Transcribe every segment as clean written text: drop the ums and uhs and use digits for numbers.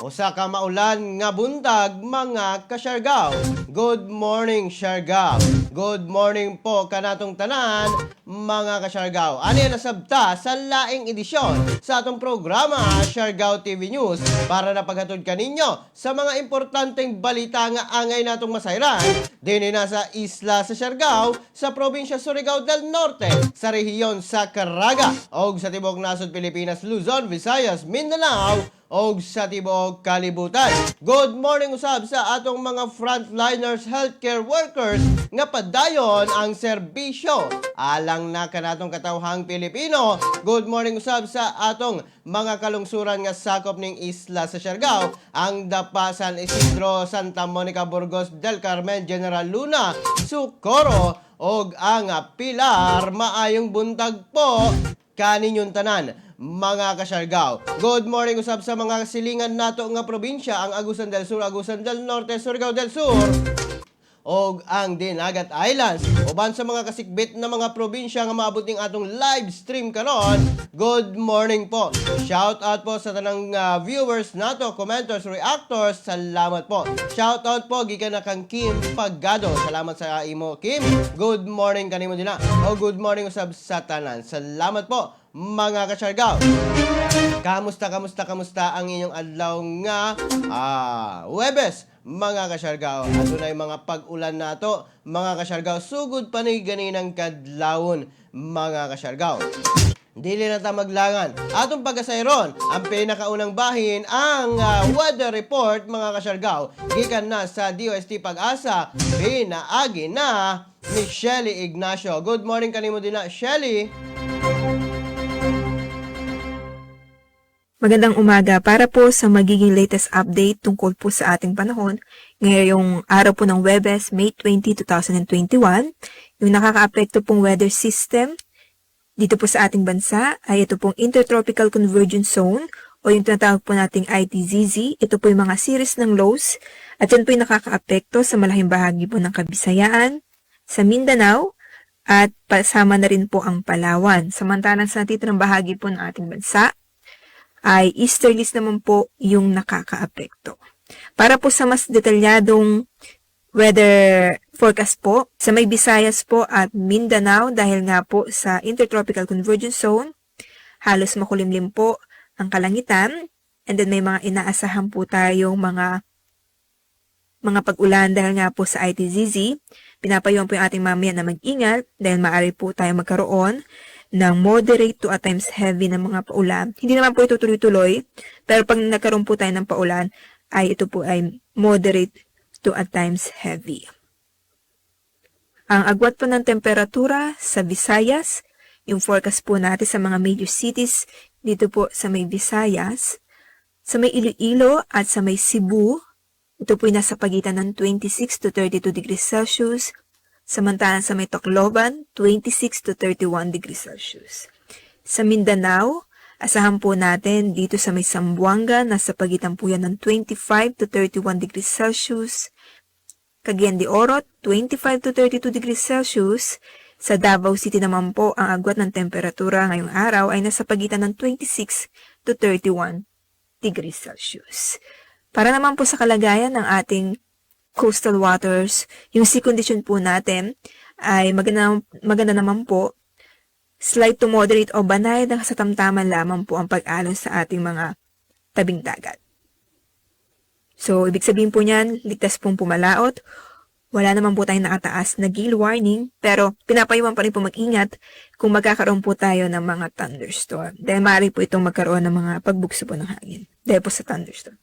Usa ka maulan nga buntag, mga kasyargaw. Good morning, Siargao. Good morning po kanatong tanan, mga kasyargaw. Ani nasabta sa laing edisyon sa atong programa Siargao TV News para napaghatod kaninyo sa mga importanteng balita nga angay natong masayran dinhi na sa isla sa Siargao, sa probinsya Surigao del Norte, sa rehiyon sa Caraga og sa tibuok nasod Pilipinas, Luzon, Visayas, Mindanao og sa tibuok kalibutan. Good morning usab sa atong mga frontliners, healthcare workers nga padayon ang serbisyo alang na kanatong katawhang Pilipino. Good morning usab sa atong mga kalungsuran nga sakop ning isla sa Siargao, ang Dapa, San Isidro, Santa Monica, Burgos del Carmen, General Luna, Socorro og ang Pilar. Maayong buntag po kaninyong tanan, mga kasyargaw. Good morning usab sa mga silingan nato nga probinsya, ang Agusan del Sur, Agusan del Norte, Surigao del Sur og ang Dinagat Islands. Uban sa mga kasikbit na mga probinsya nga maabot ning atong live stream karon. Good morning po. Shout out po sa tanang viewers nato, commenters, reactors. Salamat po. Shout out po gikan na kang Kim Pagado. Salamat sa imo, Kim. Good morning kanimo din na. O good morning usab sa tanan. Salamat po, mga kasyargaw. Kamusta, kamusta, kamusta ang inyong adlaw nga Webes, mga kasyargaw? Adunay mga pag-ulan nato, mga kasyargaw. Sugod pa ni ganinang kadlawon, mga kasyargaw. Dili na ta maglangan. Atong pagasayron, ang pinakaunang bahin, ang weather report, mga kasyargaw. Gikan na sa DOST Pag-asa, pinaagi na ni Shelly Ignacio. Good morning kanimo din na, Shelly. Magandang umaga. Para po sa magiging latest update tungkol po sa ating panahon ngayong araw po ng Webes, May 20, 2021, yung nakakaapekto pong weather system dito po sa ating bansa ay ito pong Intertropical Convergence Zone o yung tinatawag po nating ITZZ. Ito po yung mga series ng lows at yan po yung nakakaapekto sa malaking bahagi po ng Kabisayaan, sa Mindanao, at pasama na rin po ang Palawan. Samantalang sa natitirang bahagi po ng ating bansa ay easterlies naman po yung nakakaapekto. Para po sa mas detalyadong weather forecast po, sa may Visayas po at Mindanao, dahil nga po sa Intertropical Convergence Zone, halos makulimlim po ang kalangitan and then may mga inaasahan po tayong mga pag-ulan dahil nga po sa ITZZ. Pinapayuhan po yung ating mamamayan na mag-ingat dahil maaari po tayo magkaroon ng moderate to at times heavy na mga paulan. Hindi naman po ito tuloy-tuloy, pero pag nagkaroon po tayo ng paulan, ay ito po ay moderate to at times heavy. Ang agwat po ng temperatura sa Visayas, yung forecast po natin sa mga major cities dito po sa may Visayas, sa may Iloilo at sa may Cebu, ito po ay nasa pagitan ng 26 to 32 degrees Celsius. Samantalang sa may Tacloban, 26 to 31 degrees Celsius. Sa Mindanao, asahan po natin dito sa may Zamboanga, nasa pagitan po yan ng 25 to 31 degrees Celsius. Cagayan de Oro, 25 to 32 degrees Celsius. Sa Davao City naman po, ang agwat ng temperatura ngayong araw ay nasa pagitan ng 26 to 31 degrees Celsius. Para naman po sa kalagayan ng ating coastal waters, yung sea condition po natin ay maganda, maganda naman po. Slight to moderate o banayad na kasatamtaman lamang po ang pag-alon sa ating mga tabing dagat. So, ibig sabihin po niyan, ligtas pong pumalaot. Wala naman po tayong nakataas na gale warning, pero pinapayuhan pa rin po mag-ingat kung magkakaroon po tayo ng mga thunderstorm. Dahil maaari po itong magkaroon ng mga pagbugso po ng hangin dahil po sa thunderstorm.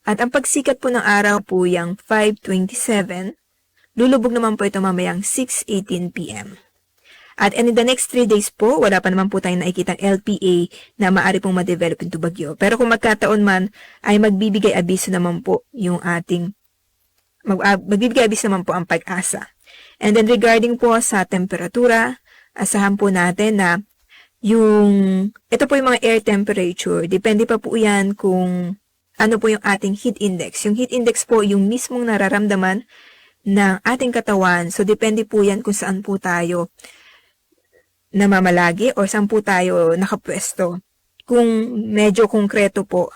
At ang pagsikat po ng araw po yung 5:27, lulubog naman po ito mamayang 6:18 p.m. At in the next 3 days po, wala pa naman po tayong nakikitang LPA na maaari pong ma-develop into bagyo. Pero kung magkataon man, ay magbibigay abiso naman po yung ating, mag, magbibigay abiso naman po ang PAGASA. And then regarding po sa temperatura, asahan po natin na ito po yung mga air temperature. Depende pa po yan kung ano po yung ating heat index. Yung heat index po, yung mismong nararamdaman ng ating katawan. So, depende po yan kung saan po tayo namamalagi or saan po tayo nakapwesto. Kung medyo konkreto po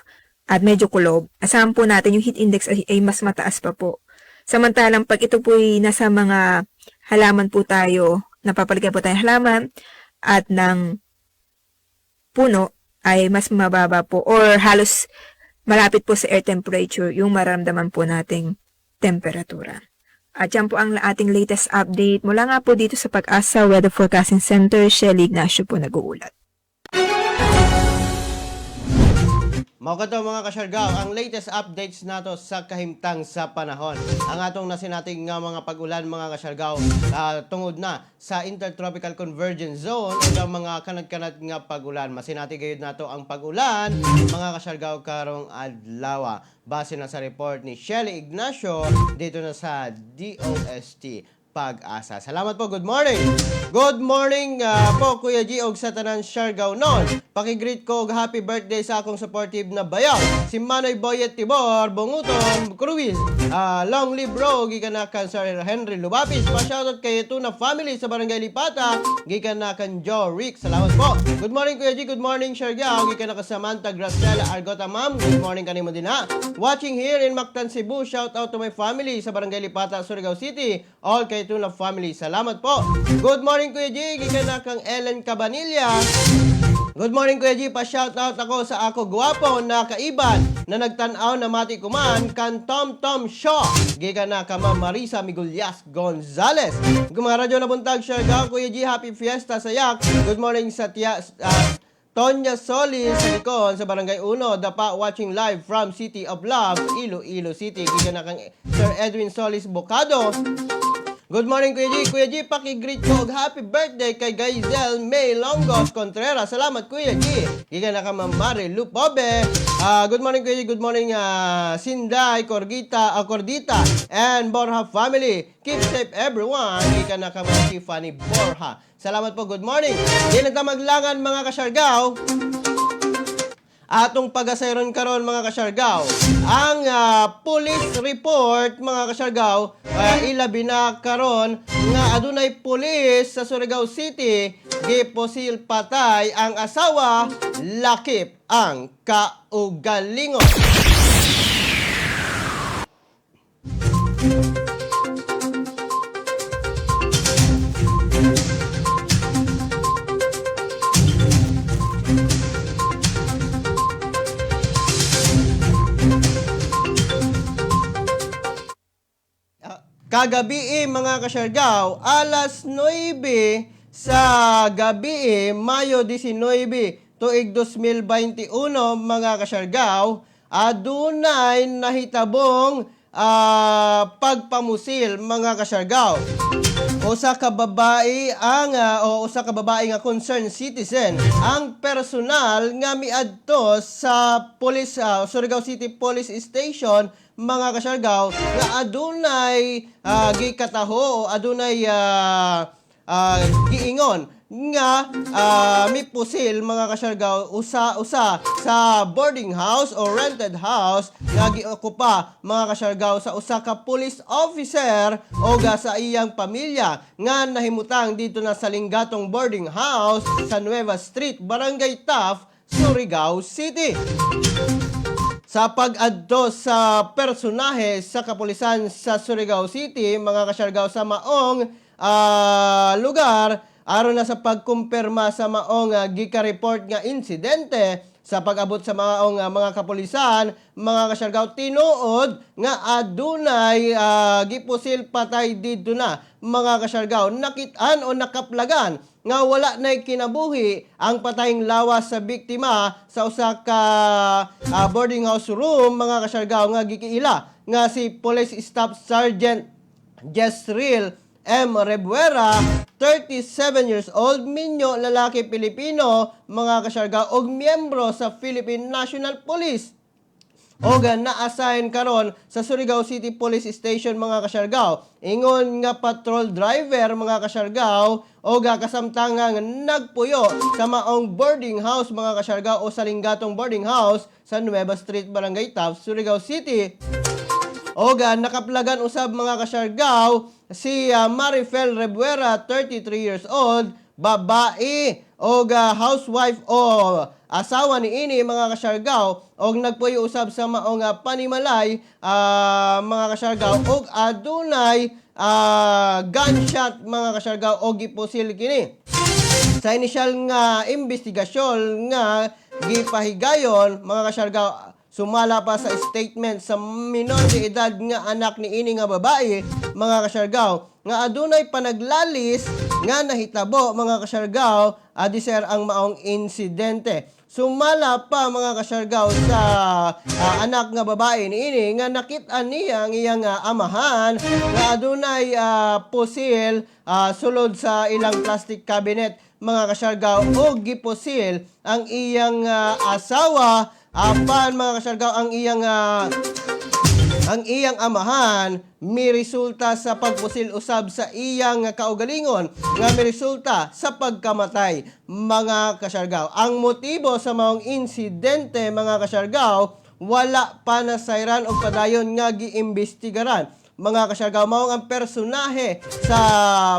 at medyo kulob, asahan po natin yung heat index ay mas mataas pa po. Samantalang pag ito po'y nasa mga halaman po tayo, napapaligiran po tayo ng halaman at ng puno, ay mas mababa po or halos malapit po sa air temperature yung maramdaman po nating temperatura. At yan po ang ating latest update mula nga po dito sa PAGASA Weather Forecasting Center. Shelly Ignacio po nag-uulat. Mao kato, mga kasyargaw, ang latest updates nato sa kahimtang sa panahon. Ang atong nasinating nga mga pag-ulan, mga kasyargaw, tungod na sa Intertropical Convergence Zone ug ang mga kanad-kanad nga pag-ulan. Masinati gayud nato ang pag-ulan, mga kasyargaw, karong adlaw. Base na sa report ni Shelly Ignacio dito na sa DOST PAGASA. Salamat po. Good morning. Good morning po, Kuya G, og sa tanan Siargao non. Paki-greet ko og happy birthday sa akong supportive na bayaw. Si Manoy Boyet Tibor, Bonguton, Cruz. Long live bro, gikan na kan Sir Henry Lubapis. Pa-shoutout kay Tuna family sa Barangay Lipata, gikan na kan Joe Rick. Salamat po. Good morning, Kuya G, good morning, Siargao. Gikan na ka Samantha Gracela Argota, ma'am. Good morning kanimo din ha. Watching here in Mactan, Cebu. Shout out to my family sa Barangay Lipata, Surigao City. All kay Tuna family. Salamat po. Good morning, Kuya G. Gikan na kang Ellen Cabanilla. Good morning, Kuya G. Pa-shout out ako sa ako guwapo na kaiban na nagtan-aw na mati kuman kan Tom Tom Shaw. Gikan na ka Ma'am Marisa Migulyas Gonzales. Mga radyo na buntag, Siargao. Kuya G, happy fiesta sa Yak. Good morning sa tiya, Tonya Solis sa Likon sa Barangay Uno, Dapa, watching live from City of Love, Iloilo City. Gikan na kang Sir Edwin Solis Bocado. Good morning, Kuya G. Kuya G, paki-greet ko og happy birthday kay Gaizel May Longos Contreras. Salamat, Kuya G. Gikan na ka Ma'am Mari Lupobe. Good morning, Kuya G. Good morning, Sinday, Corgita, Cordita, and Borja family. Keep safe, everyone. Gikan na ka Ma'am Tiffany Borja. Salamat po. Good morning. Di na ta maglangan, mga kasyargaw, atong pagasayron karon, mga kasyargaw. Ang police report, mga kasyargaw, ilabi na karon nga adunay police sa Surigao City gipusil patay ang asawa lakip ang kaugalingon. Kagabi, mga kasyargaw, alas 9 sa gabi, Mayo 19, tuig 2021, mga kasyargaw, adunay nahitabong pagpamusil, mga kasyargaw. Usa ka babae ang o usa ka babae nga concerned citizen ang personal nga miadto sa police, Surigao City Police Station, mga kasyargaw, nga adunay gikataho o adunay giingon nga mipusil, mga kasyargaw, usa-usa sa boarding house o rented house nga giokupa, mga kasyargaw, sa usa ka police officer o ga sa iyang pamilya nga nahimutang dito na sa Lingatong boarding house sa Nueva Street, Barangay Taft, Surigao City. Sa pag-adto sa personahe sa kapulisan sa Surigao City, mga kasyargaw, sa maong lugar, aron na sa pagkumpirma sa maong gika-report nga insidente. Sa pag-abot sa maong mga kapulisan, mga kasyargaw, tinuod nga adunay gipusil patay didto na, mga kasyargaw. Nakitaan o nakaplagan nga wala na'y kinabuhi ang patayng lawas sa biktima sa usa ka boarding house room, mga kasyargaw, nga gikiila nga si Police Staff Sergeant Jezreel M. Rebuera, 37 years old, minyo, lalaki, Pilipino, mga kasyargaw, og miyembro sa Philippine National Police og na-assign karon sa Surigao City Police Station, mga kasyargaw. Ingon nga patrol driver, mga kasyargaw, og kasamtangang nagpuyo sa maong boarding house, mga kasyargaw, o sa Lingatong boarding house sa Nueva Street, Barangay Taft, Surigao City. Og nakaplagan usab, mga kasyargaw, si Marifel Rebuera, 33 years old, babae og housewife o asawa ni ini, mga kasyargaw, og nagpuyo usab sa maong panimalay, mga kasyargaw, og adunay gunshot, mga kasyargaw, og gipusil kini. Sa inisyal nga investigasyon nga gipahigayon, mga kasyargaw, sumala pa sa statement sa minor de edad nga anak ni ini nga babae, mga kasyargaw, nga adunay panaglalis nga nahitabo, mga kasyargaw, adi sir ang maong insidente. Sumala pa, mga kasyargaw, sa anak nga babae ni ini nga nakit-an niya ang iyang amahan nga adunay pusil sulod sa ilang plastic cabinet, mga kasyargaw, o gipusil ang iyang asawa. Apan, mga kasyargaw, ang iyang amahan miresulta sa pagpusil usab sa iyang kaugalingon nga miresulta sa pagkamatay, mga kasyargaw. Ang motibo sa maong insidente, mga kasyargaw, wala pa nasayran og padayon nga giimbestigaran. Mga kasyargaw, maong ang personahe sa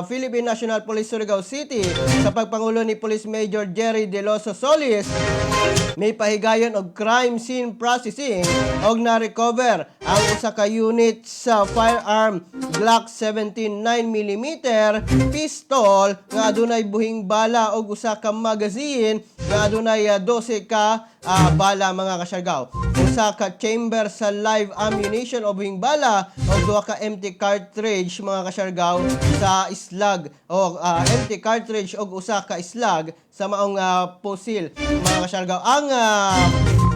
Philippine National Police Surigao City sa pagpangulo ni Police Major Jerry Deloso Solis may pahigayon og crime scene processing og na-recover ang usa ka unit sa firearm Glock 17 9 mm pistol nga adunay buhing bala og usa ka magazine nga adunay 12 ka bala, mga kasyargaw. Usa ka chamber sa live ammunition o buhing bala og duha ka empty cartridge, mga kasyargaw, sa slug o empty cartridge og usa ka slug sa maong pusil, mga kasyargaw. Ang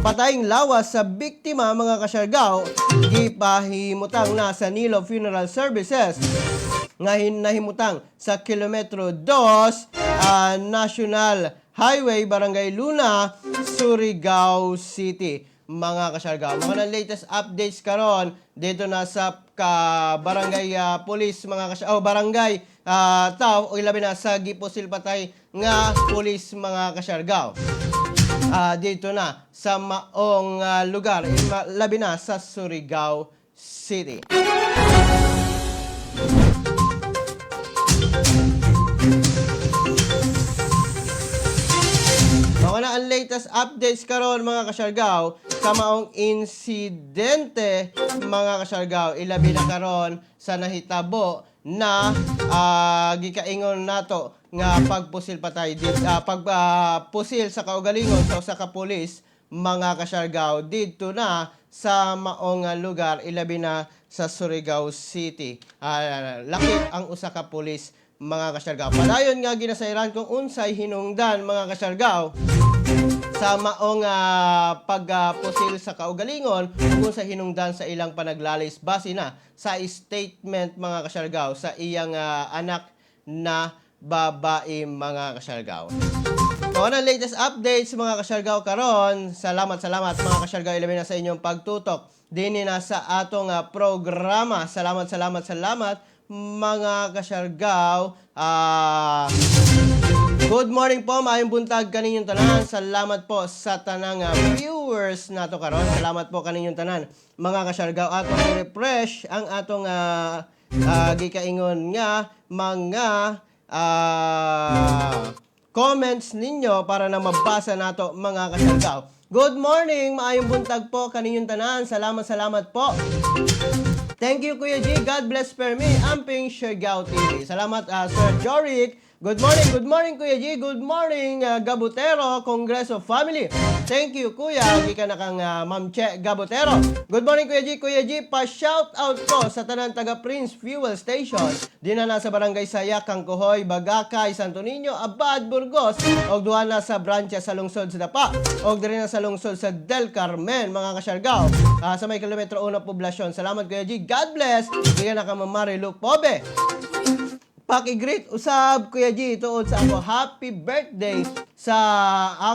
patayng lawas sa biktima, mga kasyargaw, gipahimutang na sa Nilo Funeral Services nga nahimutang sa kilometro 2 National Highway, Barangay Luna, Surigao City, mga kasyargaw. Mga na latest updates karon dito na sa ka barangay police, mga kasyargaw, oh, barangay Tao o ilabi na sa gipusil patay nga police, mga kasyargaw, dito na sa maong lugar, labi na sa Surigao City. Mao na ang latest updates karon, mga kasyargaw, sa maong insidente, mga kasyargaw, ilabi na karon sa nahitabo na gikaingon nato nga pagpusil patay dit pag pusil sa kaugalingon sa usa ka pulis, mga kasyargaw, didto na sa maong lugar, ilabi na sa Surigao City. Lakip ang usa ka pulis, mga kasyargaw. Padayon nga ginasayran kung unsay hinungdan, mga kasyargaw, sa maong pagpusil sa kaugalingon kung sa hinungdan sa ilang panaglalis base na sa statement, mga kasyargaw, sa iyang anak na babae, mga kasyargaw. So, ano ang latest updates, mga kasyargaw, karon? Salamat, salamat, mga kasyargaw, ilabi na sa inyong pagtutok dini na sa atong programa. Salamat, salamat, salamat, mga kasyargaw. Good morning po, maayong buntag kaninyong tanan. Salamat po sa tanang viewers nato karon. Salamat po kaninyong tanan, mga kasyargaw. Atong refresh ang atong gikaingon nga mga comments ninyo para na mabasa nato, mga kasyargaw. Good morning, maayong buntag po kaninyong tanan. Salamat, salamat po. Thank you, Kuya G. God bless per me. Amping Siargao TV. Salamat, Sir Joric. Good morning, Kuya G. Good morning, Gabutero, Congreso Family. Thank you, Kuya. Gikan na kang Ma'am Che Gabutero. Good morning, Kuya G. Kuya G, pa-shout out ko sa tanan taga Prince Fuel Station. Dina na sa Barangay Sayak, Kangkuhoy, Bagakay, Santo Niño, Abad, Burgos. Og duha na sa branch sa lungsod sa Dapa. Og diri na sa lungsod sa Del Carmen, mga kasyargaw. Sa may kilometro 1 poblasyon. Salamat, Kuya G. God bless. Gikan na kang Ma'am Marilu Pobe. Paki-greet usab, Kuya G, tuod sa ako happy birthday sa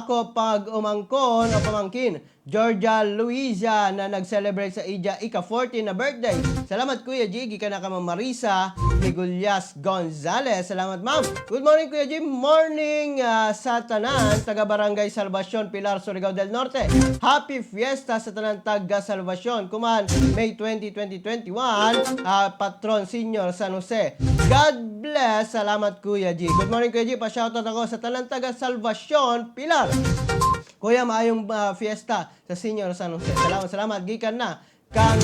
ako pag umangkon o pamangkin Georgia Luisa na nag-celebrate sa ija ika-14 na birthday. Salamat, Kuya G, gikan na ka Ma'am Marisa Migulyas Gonzales. Salamat, ma'am. Good morning, Kuya G. Morning sa tanan taga Barangay Salvacion, Pilar, Surigao del Norte. Happy Fiesta sa tanan taga Salvacion. Kuman May 20, 2021, Patron Senior San Jose. God bless. Salamat, Kuya G. Good morning, Kuya G. Pa-shoutout ako sa tanan taga Salvacion, Pilar. Kuya, maayong fiesta sa Senior San Jose. Salamat, salamat. Gikan na kang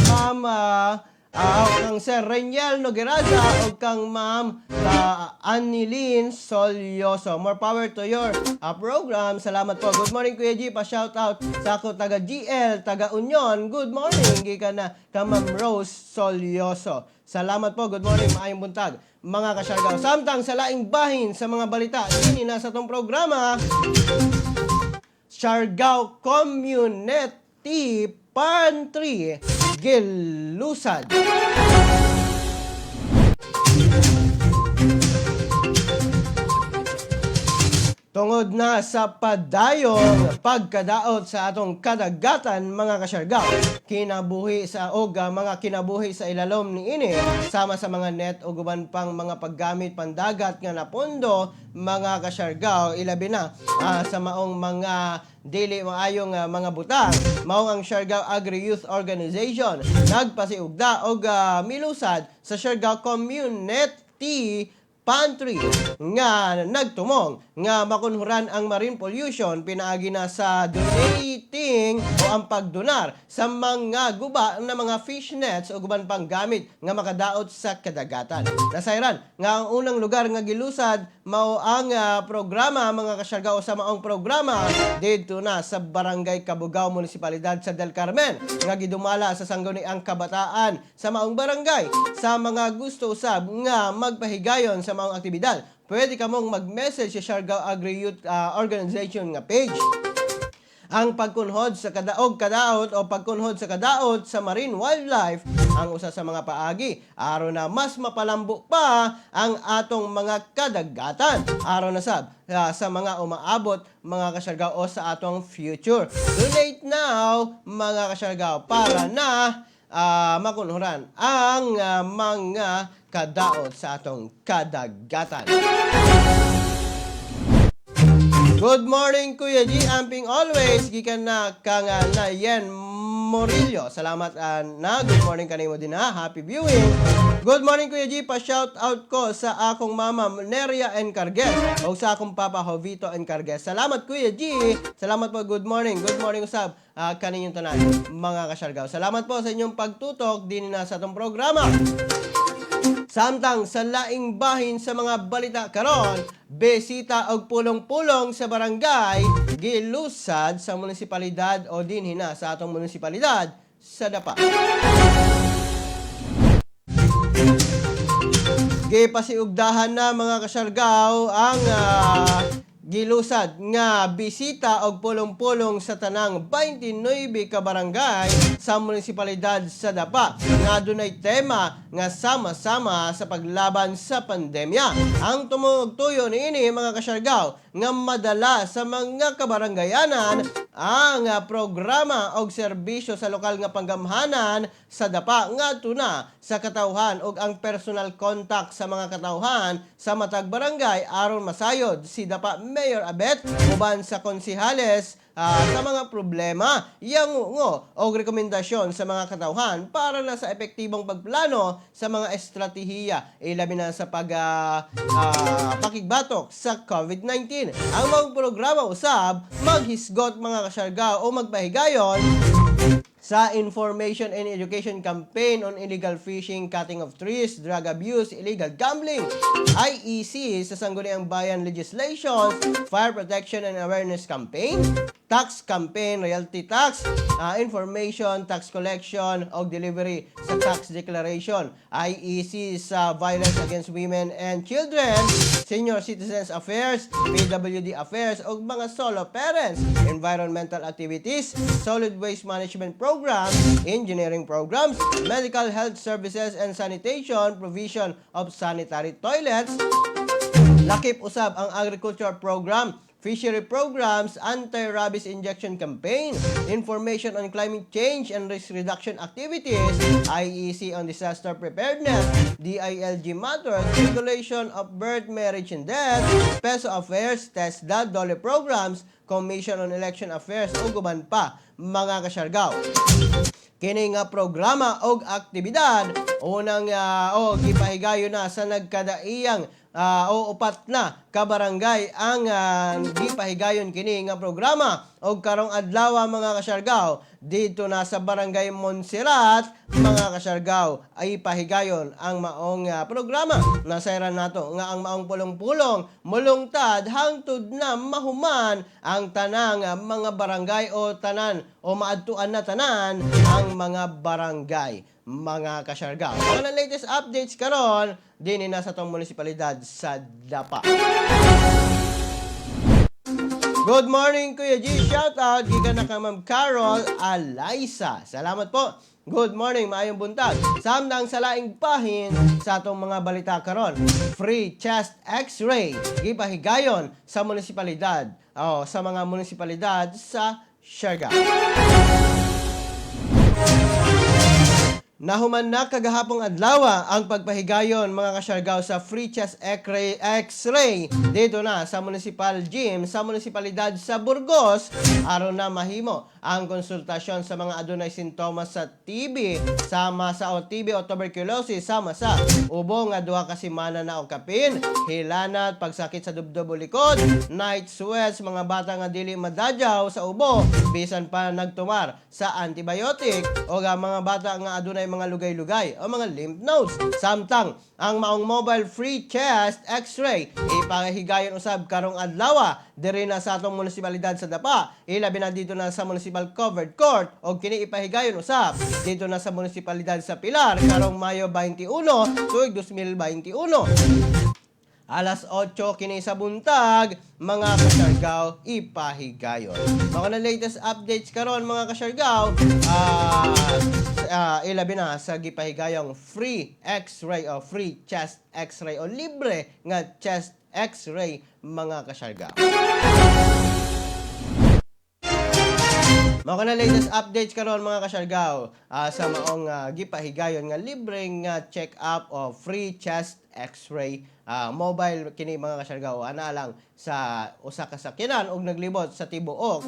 Ma'am kang Sir Reniel Nogueraza o kang Ma'am Annilyn Solyoso. More power to your program. Salamat po. Good morning, Kuya G. Pa-shout out sa ako taga GL, taga Union. Good morning. Gikan na kang Ma'am Rose Solyoso. Salamat po. Good morning. Maayong buntag, mga kasyargaw. Samtang sa laing bahin sa mga balita, dinhi na sa atong programa, Siargao Community Pantry gilusad. Tungod na sa padayong pagkadaot sa atong kadagatan, mga kasyargaw, kinabuhi sa og mga kinabuhi sa ilalom niini sama sa mga net o uban pang mga paggamit pandagat nga napondo, mga kasyargaw, ilabi na sa maong mga dili maayong mga butang, mao ang Siargao Agri Youth Organization nagpasiugda og milusad sa Siargao Community Pantry nga nagtumong nga makunhuran ang marine pollution pinaagi na sa donating o ang pagdonar sa mga guba na mga fish nets o uban pang gamit nga makadaot sa kadagatan. Nasayran nga ang unang lugar nga gilusad mao ang programa, mga kasyargao, sa maong programa didto na sa Barangay Kabugao, Munisipalidad sa Del Carmen, nga gidumala sa Sangguniang Kabataan sa maong barangay. Sa mga gusto usab nga magpahigayon sa maong aktibidad, pwede kamong mag-message sa Siargao Agri Youth Organization nga page. Ang pagkunhod sa kadaog kadaot o pagkunhod sa kadaot sa marine wildlife ang usa sa mga paagi aron na mas mapalambo pa ang atong mga kadagatan, aron na sab sa mga umaabot, mga kasyargaw, o sa atong future. Donate now, mga kasyargaw, para na makunhuran ang mga kadaot sa atong kadagatan. Good morning, Kuya G. Amping always. Gikan na kang Nayen Morillo. Salamat na. Good morning kanimo din ha. Happy viewing. Good morning, Kuya G. Pa-shout out ko sa akong mama Neria Encargues o sa akong papa Jovito Encargues. Salamat, Kuya G. Salamat po. Good morning. Good morning usab kaninyong tanan, mga kasyargaw. Salamat po sa inyong pagtutok din na sa atong programa. Samtang sa laing bahin sa mga balita karon, bisita og pulong-pulong sa barangay gilusad sa munisipalidad o dinhi na sa atong munisipalidad sa Dapa. Gipasiugdahan na, mga kasyargaw, ang gilusad nga bisita og pulong-pulong sa tanang 29 ka barangay sa munisipalidad sa Dapa nga dunay tema nga sama-sama sa paglaban sa pandemya. Ang tumong tuyo niini, mga kasyargaw, nga madala sa mga kabaranggayanan ang programa og serbisyo sa lokal nga panggamhanan sa Dapa ngadto na sa katawhan ug ang personal contact sa mga katawhan sa matag barangay aron masayod si Dapa Mayor Abet uban sa konsihales sa mga problema, yangungo og rekomendasyon sa mga katawhan para na sa epektibong pagplano sa mga estratehiya, ilabi na sa pag pakigbatok sa COVID-19. Ang mga programa usab maghisgot, mga kasyargao, o magpahigayon sa information and education campaign on illegal fishing, cutting of trees, drug abuse, illegal gambling, IEC sa Sangguniang Bayan Legislation, Fire Protection and Awareness Campaign, Tax Campaign, Realty Tax, Information, Tax Collection, o Delivery sa Tax Declaration, IEC sa Violence Against Women and Children, Senior Citizens Affairs, PWD Affairs, o mga solo parents, environmental activities, solid waste management programs, engineering programs, medical health services and sanitation, provision of sanitary toilets. Lakip usab ang agriculture program, fishery programs, anti-rabies injection campaign, information on climate change and risk reduction activities, IEC on disaster preparedness, DILG matters, regulation of birth, marriage, and death, PESO affairs, TESDA, DOLE programs, Commission on Election Affairs, ug uban pa, mga kasyargaw. Kini nga programa og aktibidad unang o gipahigayon na sa nagkadaiyang o upat na ka barangay ang gipahigayon kini nga programa. Og karong adlaw, mga kasyargaw, dito na sa Barangay Monserrat, mga kasyargaw, ay pahigayon ang maong programa. Nasayran nato nga ang maong pulong-pulong mulungtad hangtod na mahuman ang tanang mga barangay o tanan o maadtuan na tanan ang mga barangay, mga kasyargaw. Mga latest updates karon dinhi na sa atong munisipalidad sa Dapa. Good morning, Kuya G. Shout out gikan na ka Ma'am Carol Alaisa. Salamat po. Good morning, maayong buntag. Samtang sa laing bahin sa atong mga balita karon. Free chest x-ray gipahigayon sa munisipalidad o sa mga munisipalidad sa Siargao. Nahuman na kagahapong adlaw ang pagpahigayon, mga kasyargaw, sa free chest x-ray dito na sa Municipal Gym sa munisipalidad sa Burgos aron na mahimo ang konsultasyon sa mga adunay sintomas sa TB sama sa o TB o tuberculosis, sama sa ubo nga 2 ka semana na o kapin, hilanat, pagsakit sa dubdob o likod, night sweats, mga bata nga dili madadyaw sa ubo bisan pa nagtumar sa antibiotic, o ang mga bata nga adunay mga lugay-lugay o mga lymph nodes. Samtang ang maong mobile free chest x-ray ipahigayon usab karong adlaw diri na sa atong munisipalidad sa Dapa, ilabi na dito na sa Municipal Covered Court, og kini ipahigayon usab dito na sa munisipalidad sa Pilar karong Mayo 21 tuig 2021, alas 8 kini sa buntag, mga kasyargaw, ipahigayon. Mga na latest updates karon, mga kasyargaw, ilabi na sa gipahigayong free x-ray o free chest x-ray o libre nga chest x-ray, mga kasyargaw. Mao na latest updates karon, mga kasyargaw, sa maong gipahigayon nga libre nga check-up o free chest x-ray. Mobile kini, mga kasyargaw, ana lang sa usa ka sakyanan og naglibot sa tibuok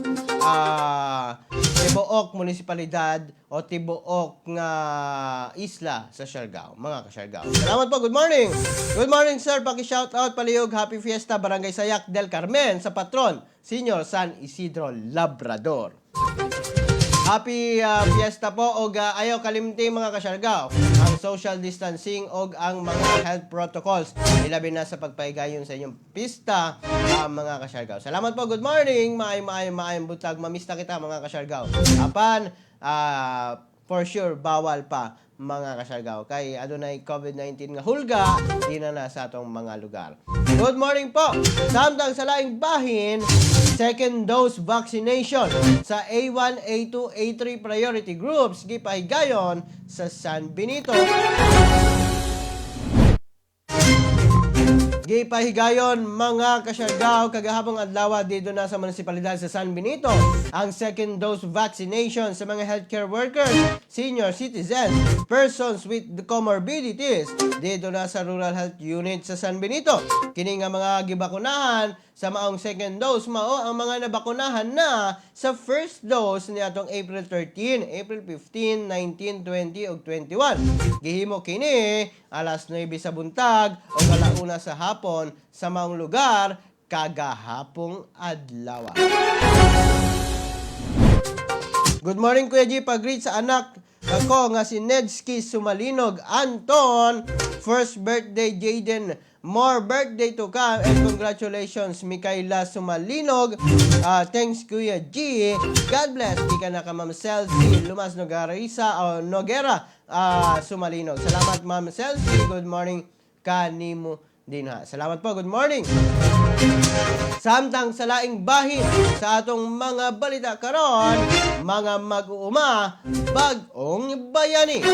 munisipalidad o tibuok nga isla sa Siargao, mga kasyargaw. Salamat po, good morning. Good morning, sir, paki-shout out palihog Happy Fiesta Barangay Sayak del Carmen sa patron Senior San Isidro Labrador. Happy fiesta po og ayaw kalimti, mga kasyargaw, ang social distancing og ang mga health protocols, ilabi na sa pagpahigayon sa inyong pista, mga kasyargaw. Salamat po, good morning. Maay maay maayong buntag. Mamista kita, mga kasyargaw. Apan for sure bawal pa, mga kasyargaw, kay adunay COVID-19 nga hulga di na sa atong mga lugar. Good morning po. Samtang sa laing bahin, second dose vaccination sa A1, A2, A3 priority groups gipahigayon sa San Benito. Gipahigayon, mga kasyargaw, kagahapong adlaw dito na sa munisipalidad sa San Benito ang second dose vaccination sa mga healthcare workers, senior citizens, persons with comorbidities dito na sa Rural Health Unit sa San Benito. Kini nga mga gibakunahan sa maong second dose mao ang mga nabakunahan na sa first dose niadtong April 13, April 15, 19, 20 ug 21. Gihimo kini alas 9 sa buntag o alauna sa hapon sa maong lugar kagahapong adlaw. Good morning, Kuya G, pag-greet sa anak ako nga si Nedsky Sumalinog Anton. First birthday Jaden. More birthday to come and congratulations, Mikaela Sumalinog. Thanks, Kuya G. God bless. Gikan na ka Ma'am Celsi Lumas Nogarisa o Noguera Sumalinog. Salamat, Ma'am Celsi. Good morning kanimo din ha. Salamat po. Good morning. Samtang sa laing bahin sa atong mga balita karon, mga mag-uuma, bag-ong bayani.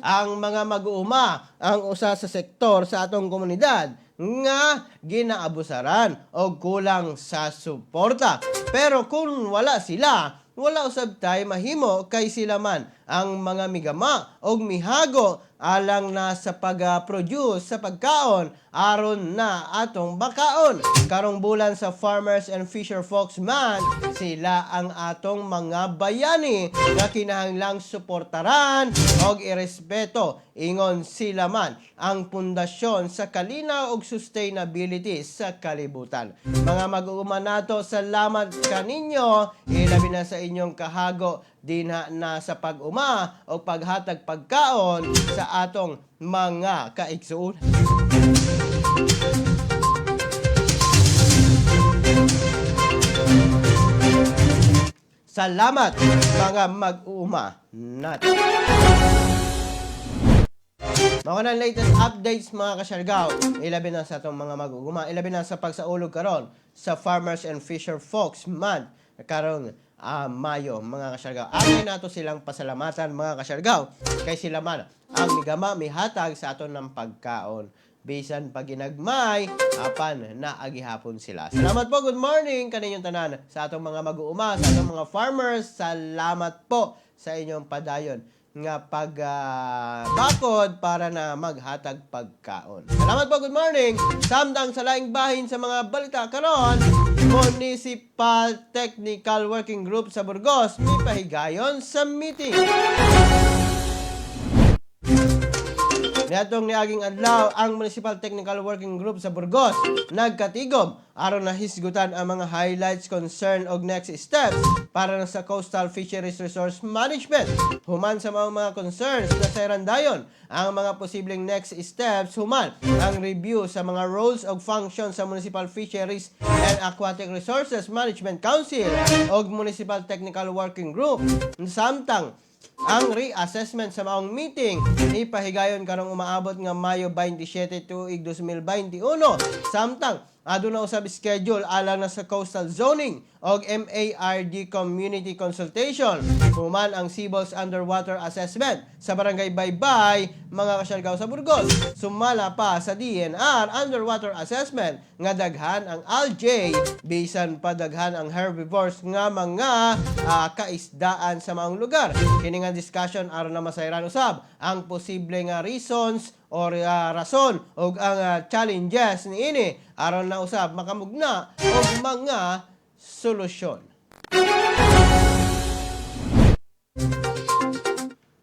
Ang mga mag-uuma ang usa sa sektor sa atong komunidad nga ginaabusaran o kulang sa suporta. Pero kung wala sila, wala usab tay mahimo kay sila man ang mga migama og mihago. alang na sa pag-produce sa pagkaon aron na atong bakaon. Karong bulan sa Farmers and Fisher Folks Month, sila ang atong mga bayani nga kinahanglang suportaran og irespeto. Ingon sila man ang pundasyon sa kalinaw ug sustainability sa kalibutan. Mga mag-uuma nato, salamat kaninyo, ilabi na sa inyong kahago dinha na sa pag-uma o paghatag pagkaon sa atong mga kaigsuon. Salamat, mga mag-uuma nato. Mao na ang latest updates, mga kasyargaw. Ilabi na sa atong mga mag-uuma. Ilabi na sa pagsaulog karon sa Farmers and Fisher Folks Month karong Mayo, mga kasyargaw. Angay nato silang pasalamatan, mga kasyargaw, kay sila man ang migama mihatag sa aton ng pagkaon. Bisan pag ginagmay, apan naagihapon sila. Salamat po, good morning kaninyong tanan sa atong mga mag-uuma, sa atong mga farmers. Salamat po sa inyong padayon nga pag bakod para na maghatag pagkaon. Salamat po, good morning. Samtang sa laing bahin sa mga balita karon, Municipal Technical Working Group sa Burgos mipahigayon sa meeting. Niadtong niaging adlaw, ang Municipal Technical Working Group sa Burgos nagkatigom aron nahisgutan ang mga highlights, concern og next steps para na sa coastal fisheries resource management. Human sa mga concerns na sayran dayon ang mga posibleng next steps human ang review sa mga roles og functions sa Municipal Fisheries and Aquatic Resources Management Council og Municipal Technical Working Group. Samtang ang reassessment sa maong meeting ipahigayon karong umaabot nga Mayo 27 tuig 2021. Samtang aduna usab schedule alang na sa coastal zoning og MARD community consultation human ang Sibols underwater assessment sa Barangay Baybay, mga kasyargaw, sa Burgos. Sumala pa sa DENR underwater assessment nga daghan ang algae bisan pa daghan ang herbivores nga mga kaisdaan sa maong lugar. Kini nga discussion aron na masayran usab ang posible nga reasons or rason og ang challenges niini aron na usab makamugna og mga solusyon.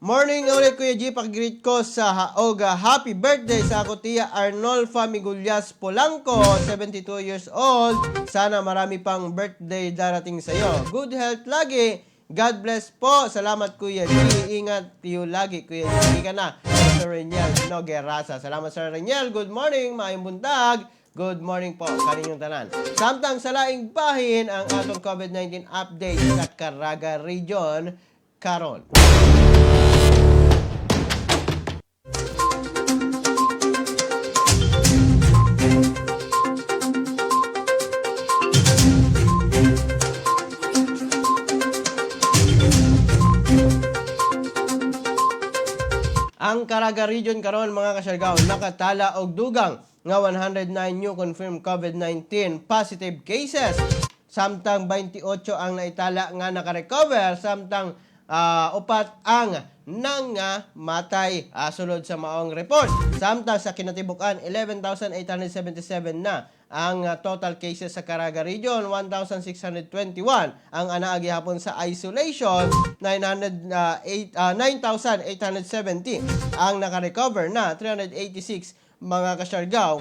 Morning ulit, Kuya G, pag-greet ko sa Haoga. Happy birthday sa ako tiya Arnolfa Migulyas Polanco, 72 years old. Sana marami pang birthday darating sa iyo. Good health lagi. God bless po. Salamat, Kuya G. Ingat you lagi, Kuya G. Ka na. Sir Reniel Noguerasa. Salamat, Sir Reniel. Good morning. Maayong buntag. Good morning po kaninyong tanan. Samtang sa laing bahin, ang atong COVID-19 update sa Caraga Region karon. Ang Caraga Region karon, mga kasyargaw, nakatala og dugang nga 109 new confirmed COVID-19 positive cases. Samtang 28 ang naitala nga nakarecover, samtang upat ang nangamatay sulod sa maong report. Samtang sa kinatibuk-an, 11,877 na ang total cases sa Caraga Region, 1,621 ang anaa gihapon sa isolation, 9,870 ang nakarecover na, 386, mga kasyargaw,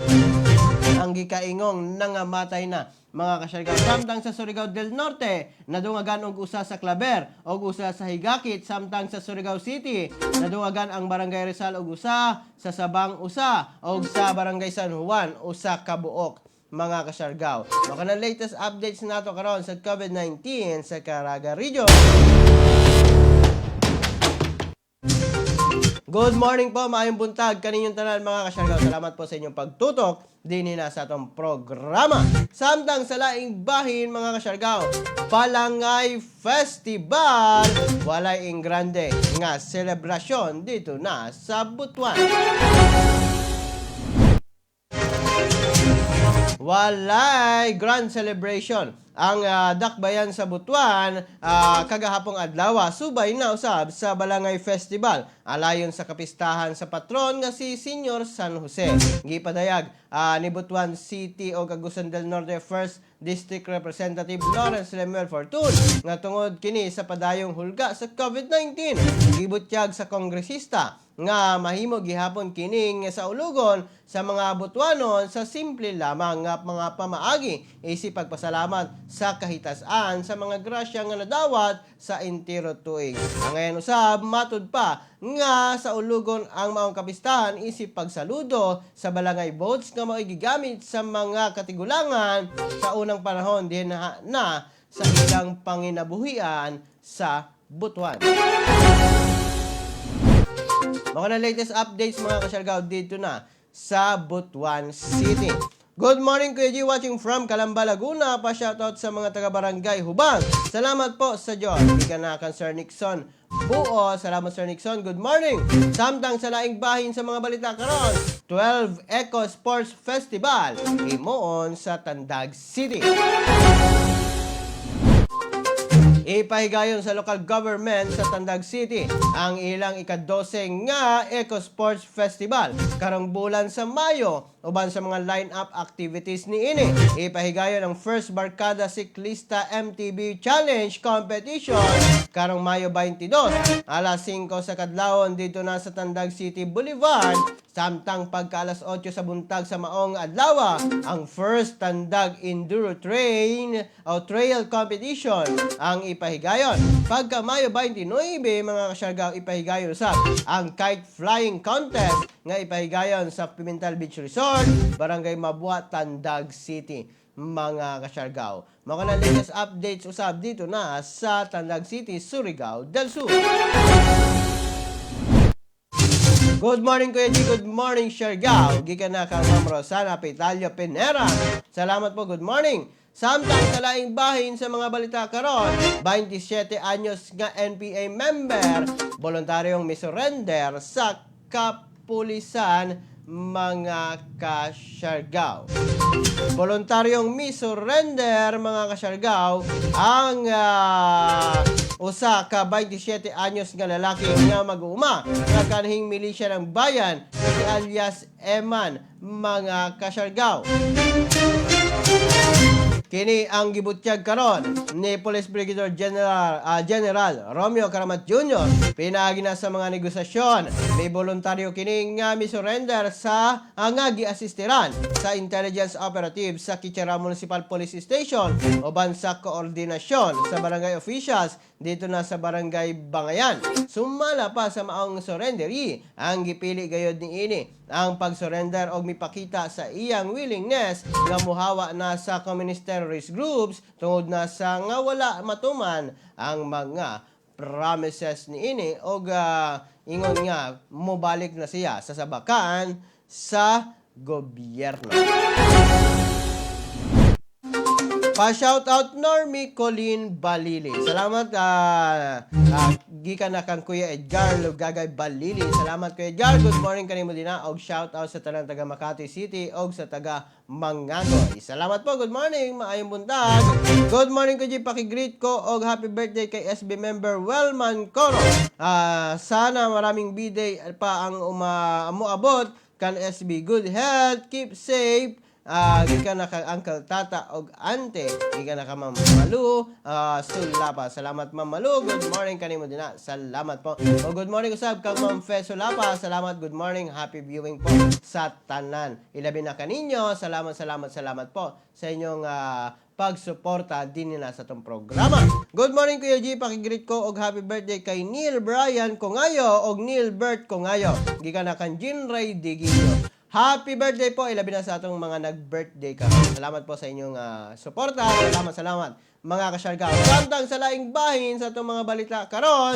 ang gikaingong nangamatay na, mga kasyargaw. Samtang sa Surigao del Norte, nadungagan og usa sa Claver og usa sa Higakit. Samtang sa Surigao City, nadungagan ang Barangay Rizal og usa, sa Sabang usa, og sa Barangay San Juan usa ka buok, mga kasyargaw. Mao na latest updates nato karon sa COVID-19 sa Caraga Region. Good morning po, maayong buntag kaninyong tanan, mga kasyargaw. Salamat po sa inyong pagtutok dinhi na sa atong programa. Samtang sa laing bahin, mga kasyargaw, Balangay Festival, walay ingrande nga selebrasyon dito na sa Butuan. Walay grand celebration Ang dakbayan sa Butuan kagahapong adlaw subay na usab sa Balangay Festival alayon sa kapistahan sa patron nga si Senyor San Jose. Gipadayag ni Butuan City o Agusan del Norte First District Representative Lawrence Lemuel Fortun nga tungod kini sa padayong hulga sa COVID-19. Gibutyag sa kongresista nga mahimo gihapon kining sa ulugon sa mga Butuanon sa simple lamang nga mga pamaagi isip pagpasalamat sa kahitas-an sa mga grasya nga nadawat sa entero tuig. Ang ngayon usab matud pa nga sa ulugon ang maong kapistahan isip pagsaludo sa balangay boats nga mao'y gigamit sa mga katigulangan sa unang panahon din na sa ilang panginabuhian sa Butuan. Mga na latest updates, mga kasyargaw, dito na sa Butuan City. Good morning, Kuya G, watching from Calamba, Laguna. Pa-shoutout sa mga taga-barangay Hubang. Salamat po sa Diyos. Gikan na kan Sir Nixon Buo. Salamat, Sir Nixon. Good morning. Samtang sa laing bahin sa mga balita karon, 12 Eco Sports Festival himuon sa Tandag City. Ipahigayon sa local government sa Tandag City ang ilang ika-12 nga Eco Sports Festival karong bulan sa Mayo. Uban sa mga line-up activities ni ini, ipahigayon ang first Barkada Ciclista MTB Challenge Competition karong Mayo 22 alas 5 sa kadlawon dito na sa Tandag City Boulevard. Samtang pagka alas 8 sa buntag sa maong adlaw, ang first Tandag Enduro Train o Trail Competition ang ipahigayon. Pagka Mayo 29, mga kasyargaw, ipahigayon sa ang Kite Flying Contest nga ipahigayon sa Pimentel Beach Resort, Barangay Mabua, Tandag City, mga kasyargaw. Mga na latest updates usab dito na sa Tandag City, Surigao del Sur. Good morning, Kuya G. Good morning, Siargao. Gikan na kang Ma'am Rosana Pitalio Pinera. Salamat po. Good morning. Samtang sa laing bahin sa mga balita karon, 27 anyos nga NPA member, voluntaryong misurrender sa kapulisan, mga kasyargaw. Voluntaryong misurrender, mga kasyargaw, ang usa ka 27 anyos nga lalaki nga mag-uuma nga kanhing milisya ng bayan si alias Eman, mga kasyargaw. Kini ang gibutyag karon ni Police Brigadier General Romeo Caramat Jr. Pinaagi na sa mga negosasyon. May voluntaryo kini nga misurrender sa nga giasistiran sa intelligence operative sa Kitcharao Municipal Police Station uban sa koordinasyon sa barangay officials dito na sa Barangay Bangayan. Sumala pa sa maong surrenderee, ang gipili gayod ni ini ang pag-surrender og mipakita sa iyang willingness nga muhawa na sa communist terrorist groups tungod na sa nga wala matuman ang mga promises ni ini og ingon nga mobalik na siya sa sabakan sa gobyerno. Pa-shout out Normie Colleen Balili. Salamat, gikan na kang Kuya Edgar Lugagay Balili. Salamat, Kuya Edgar. Good morning kanimo din og shout out sa tanang taga Makati City og sa taga Mangagoy. Salamat po. Good morning. Maayong buntag. Good morning, Kuya G. Paki-greet ko og happy birthday kay SB member Wellman Coro. Sana maraming b-day pa ang moabot kan SB. Good health, keep safe. Gikan na kang Uncle Tata og Ante. Gikan na ka Ma'am Malu Sulapa. Salamat, Ma'am Malu. Good morning kanimo din na. Salamat po. O good morning usab kang Ma'am Fe Sulapa. Salamat. Good morning. Happy viewing po sa tanan. Ilabi na kaninyo. Salamat, salamat, salamat po sa inyong pagsuporta din nila sa itong programa. Good morning, Kuya G, paki-greet ko og happy birthday kay Neil Brian Kongayo og Neil Bert Kongayo. Gikan na kan Jean Ray Digilio. Happy birthday po, ilabi na sa atong mga nag-birthday karon. Salamat po sa inyong suporta. Salamat, salamat, mga kasyargaw. Samtang sa laing bahin sa atong mga balita karon,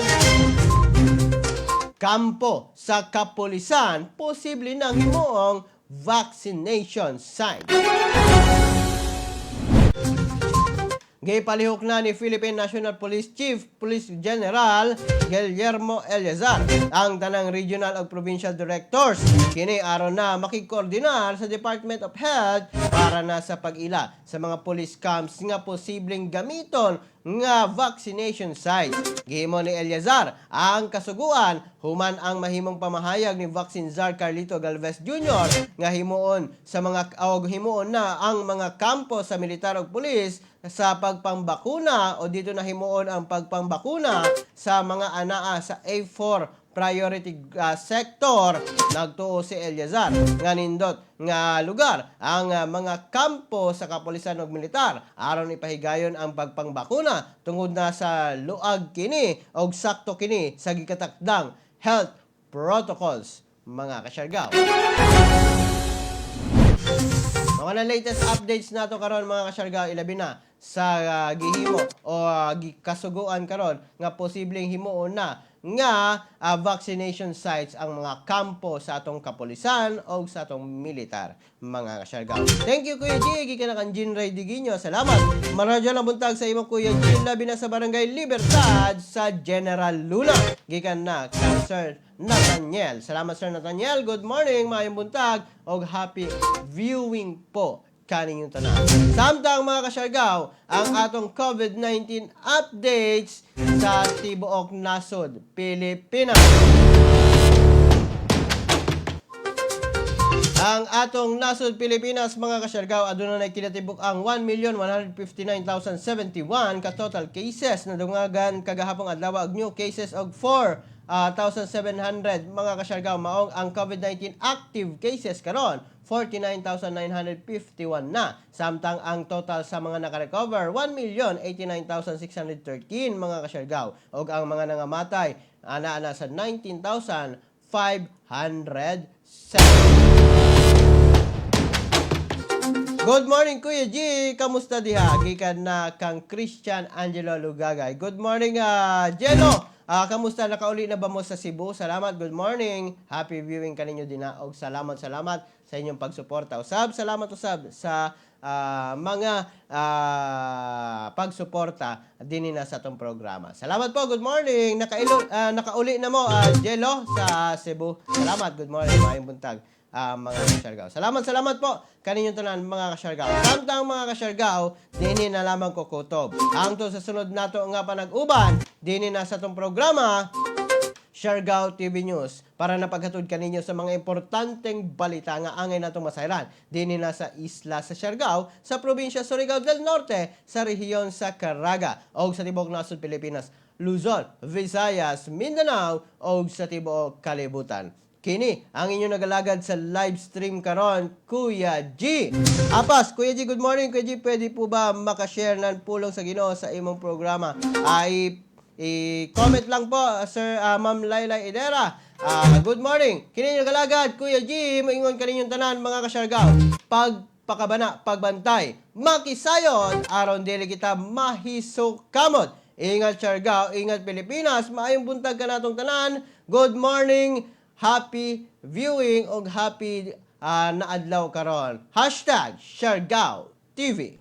kampo sa kapulisan, posible nang himuong vaccination site. Gipalihok na ni Philippine National Police Chief Police General Guillermo Eleazar ang tanang regional ug provincial directors. Kini aron na makigkoordinar sa Department of Health para na sa pag-ila sa mga police camps nga posibleng gamiton nga vaccination sites. Gihimo ni Eleazar ang kasuguan human ang mahimong pamahayag ni Vaccine Czar Carlito Galvez Jr. nga himuon sa mga og himuon na ang mga kampo sa militar ug pulis sa pagpangbakuna o dito na himuon ang pagpangbakuna sa mga anaa sa A4 priority sector. Nagtuo si Eleazar nga nindot nga lugar ang mga kampo sa kapulisan ug militar aron ipahigayon ang pagpangbakuna tungod na sa luag kini og sakto kini sa gikatakdang health protocols, mga kasyargaw. Mga na latest updates nato karon, mga kasyargaw, ilabi na sa gihimo o kasuguan karon nga posibleng himuon na nga vaccination sites ang mga kampo sa atong kapulisan o sa atong militar, mga kasyargaw. Thank you, Kuya G, gikan na kang Jean Ray Diguinho. Salamat. Maradyo na buntag sa imong, Kuya G, labi na sa Barangay Libertad sa General Luna. Gikan na kang Sir Nathaniel. Salamat, Sir Nathaniel. Good morning, maayong buntag og happy viewing po kaninyong tanan. Samtang, mga kasyargaw, ang atong COVID-19 updates sa tibuok nasod Pilipinas. Ang atong nasod Pilipinas, mga kasyargaw, aduna na kinatibuk ang 1,159,071 ka total cases. Nadungagan kagahapong adlaw og new cases og 4,700, mga kasyargaw, maong ang COVID-19 active cases karon 49,951 na. Samtang ang total sa mga nakarecover, 1,089,613, mga kasyargaw. Og ang mga nangamatay ana-ana sa 19,507. Good morning, Kuya G. Kamusta diha? Gikan na kang Christian Angelo Lugagay. Good morning, Jello. Kamusta, nakauli na ba mo sa Cebu? Salamat. Good morning. Happy viewing kaninyo dinha og salamat, salamat sa inyong pagsuporta. Usab, salamat usab sa mga pagsuporta dinhi na sa atong programa. Salamat po. Good morning. Nakauli na mo, Jello, sa Cebu. Salamat. Good morning. Maayong buntag, mga kasyargaw. Salamat, salamat po kaninyong tanan, mga kasyargaw. Samtang, mga kasyargaw, dini na lamang ko kutob. Hangtod sa sunod nato nga panag-uban, dini na sa atong programa, Siargao TV News, para napaghatod kaninyo sa mga importanteng balita nga angay natong masayran dinhi na sa isla sa Siargao, sa probinsya Surigao del Norte, sa rehiyon sa Caraga og sa tibuok nasod Pilipinas, Luzon, Visayas, Mindanao og sa tibuok kalibutan. Kini ang inyong nagalagad sa live stream karon, Kuya G. Apas, Kuya G, good morning. Kuya G, pwede po ba makashare ng pulong sa Ginoo sa imong programa? Ay, i-comment lang po, Sir, Ma'am Laila Idera. Good morning. Kini inyong galagad, Kuya G, moingon kaninyong tanan, mga kasyargaw. Pagpakabana, pagbantay, makisayon, aron dili kita mahisukamot. Ingat Siargao, ingat Pilipinas, maayong buntag kanatong tanan. Good morning, happy viewing og happy na adlaw karon. #SiargaoTV.